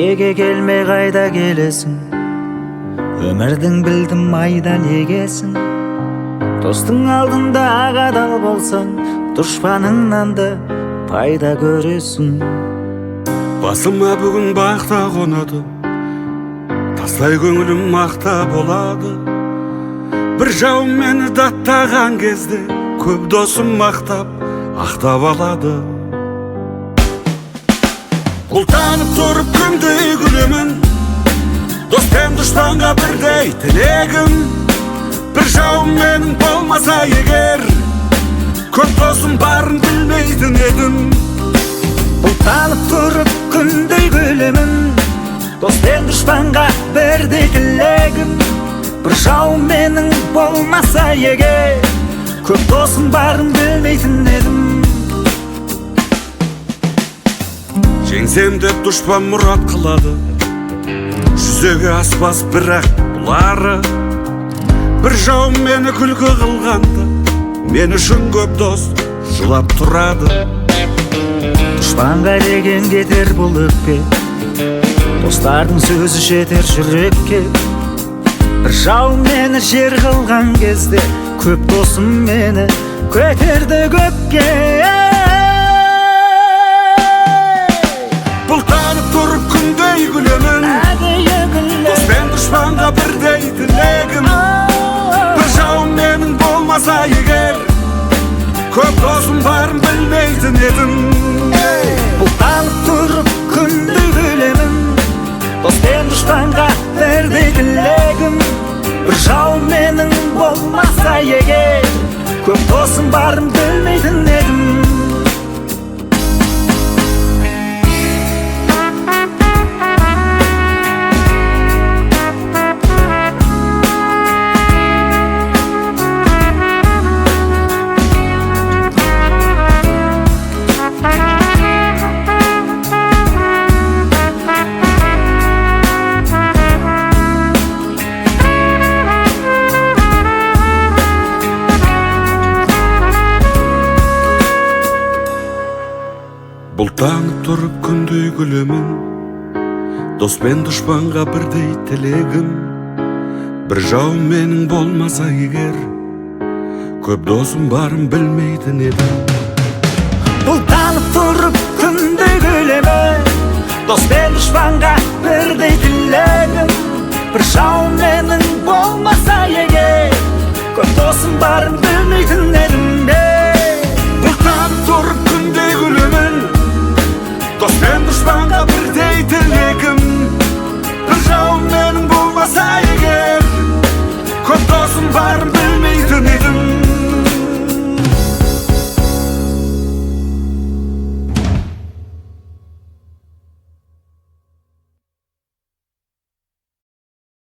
Неге келмей қайда келесің? Өмірдің білдім майдан егесің. Достың алдында ақ адал болсаң, дұшпаныңнан да пайда көресің. Басыма бүгін бақта қонады, тастай көңілім мақта болады. Бір жауым мені даттаған кезде, көп досым мақтап, ақтап алады. Бұлтанып тұрып күндей күлемін, дос пен дұшпанға бірдей тілегім. Бір жауым менің болмаса егер, көп досым барын білмейтін едім. Бұлтанып тұрып күндей күлемін, дос пен дұшпанға бірдей тілегім. Бір жауым менің болмаса егер, көп досым барын білмейтін едім. Жеңсем деп дұшпан мұрат қылады, жүзеге аспас бірақ бұлары. Бір жауым мені күлкі қылғанда, мен үшін көп дос жылап тұрады. Дұшпанға деген кетер бұл өкпе, достардың сөзі жетер жүрекке. Бір жауым мені жер қылған кезде, көп досым мені көтерді көкке. Бұлтанып тұрып күндей күлемін, дос пен дұшпанға бірдей тілегім. Бір жауым менің болмаса егер, көп досым барын білмейтін едім. Бұлтанып тұрып күндей күлемін, дос пен дұшпанға бірдей тілегім. Бір жауым менің болмаса егер, көп досым барын білмейтін едім. Бұлтанып тұрып күндей күлемін, дос пен дұшпанға бірдей тілегім. Бір жауым менің болмаса егер, көп досым барын білмейтін едім. Бұлтанып тұрып күндей күлемін, дос пен дұшпанға бірдей тілегім. Бір жауым менің болмаса егер, көп досым барын білмейтін едім.